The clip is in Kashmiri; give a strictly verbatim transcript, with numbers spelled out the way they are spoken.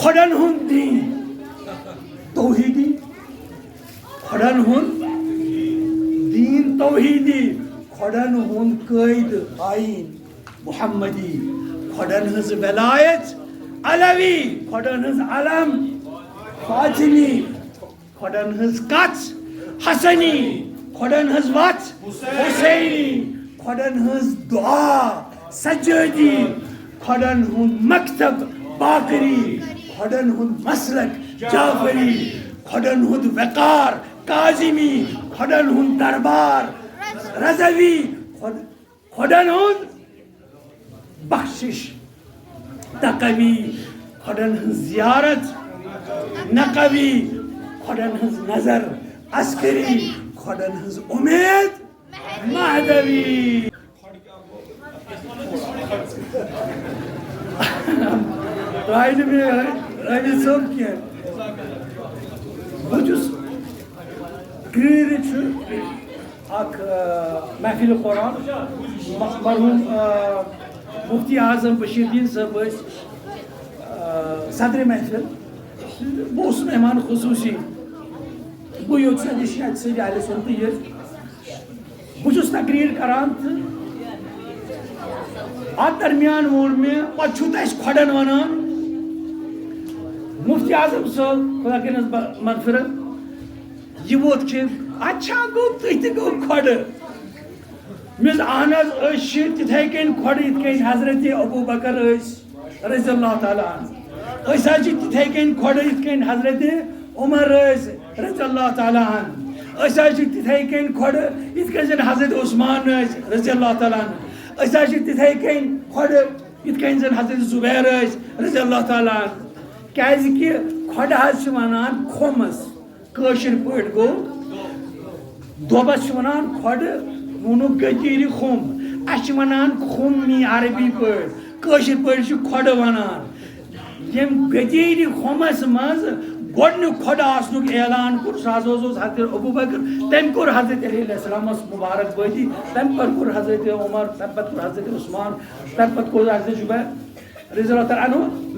کھۄڈن ہُنٛد دیٖن توحیٖدی، کھۄڈن ہُنٛد دیٖن توحیٖدی، کھۄڈن ہُنٛد قٲیدٕ آیٖن محمدی، کھۄڈن ہٕنٛز ولایت علوی، کھۄڈن ہٕنٛز علم فاطمی، کھۄڈن ہٕنٛز کَژھ حسنی، کھۄڈن ہٕنٛز وَژھ حسینی، کھۄڈن ہٕنٛز دُعا سجٲدی، کھۄڈن ہُنٛد مکتب باقری، کھۄڈن ہُنٛد مسلک جعفری، کھۄڈن ہُنٛد وقار کاظمی، کھۄڈن ہُنٛد دربار رضوی، کھۄڈ-، کھۄڈن ہُنٛد بخشش تقوی، کھۄڈن ہٕنٛز زیارت نقوی، کھۄڈن ہٕنٛز نظر عسکری، کھۄڈن ہٕنٛز اُمید مہدوی۔ راینہٕ مےٚ رٲوی صٲب کینٛہہ۔ بہٕ چھُس کۭرِ چھُ اکھ، آ، محفل قرآن م-، مرحوم، آ، مفتی اعظم بشیر الدین صٲب ٲسۍ، آ، صدر محفل۔ بہٕ اوسُس مہمان خصوصی۔ بہٕ یوت سا نِش اَتہِ سۭتۍ آلہِ سُنٛد تہٕ یہِ۔ بہٕ چھُس تقریر کران تہٕ اتھ درمیان ووٚن مےٚ، پتہٕ چھُو تُہۍ اَسہِ کھۄڈن ونان؟ مفتی اعظم صٲب، خدا کٔرِنَس ب-، مغفرت، یہِ ووت کہِ، اچھا گوٚو، تُہۍ تہِ گوٚو کھۄڈٕ۔ مےٚ دوٚپُس، اہن حظ، أسۍ چھِ تِتھے کٔنۍ کھۄڈٕ، یِتھ کٔنۍ حضرت ابو بکر ٲسۍ، رضی اللہ تعالیٰ عنہ۔ أسۍ حظ چھِ تِتھے کٔنۍ کھۄڈٕ، یِتھ کٔنۍ حضرت عمر ٲسۍ، رضی اللہ تعالیٰ عنہ۔ أسۍ حظ چھِ تِتھے کٔنۍ کھۄڈٕ، یِتھ کٔنۍ زن حضرت عثمان ٲسۍ، رضی اللہ تعالیٰ عنہ۔ أسۍ حظ چھِ تِتھے کٔنۍ کھۄڈٕ، یِتھ کٔنۍ زن حضرت زبیر ٲسۍ، رضی اللہ تعالیٰ عنہ۔ کیازِ کہِ کھۄڈٕ حظ چھِ ونان کھومس۔ کٲشِر پٲٹھۍ گوٚو، دۄبس چھِ ونان کھۄڈٕ، ووٚنُکھ گٔدیٖرِ خوٚم۔ اَسہِ چھِ ونان خوٚم یی عربی پٲٹھۍ، کٲشِر پٲٹھۍ چھِ کھۄڈٕ ونان۔ ییٚمۍ گٔدیٖرِ خوٚمس منٛز گۄڈٕنیُک کھۄڈٕ آسنُک اعلان کوٚر، سُہ حظ اوس، اوس حضرت ابو بکر۔ تٔمۍ کوٚر حضرت علی علیہ السلامس مبارک بٲدی، تَمہِ پتہٕ کوٚر حضرت عمر، تَمہِ پتہٕ کوٚر حضرت عثمان، تَمہِ پتہٕ کوٚر حضرت زبیر رضی اللہ تعالیٰ عنہ۔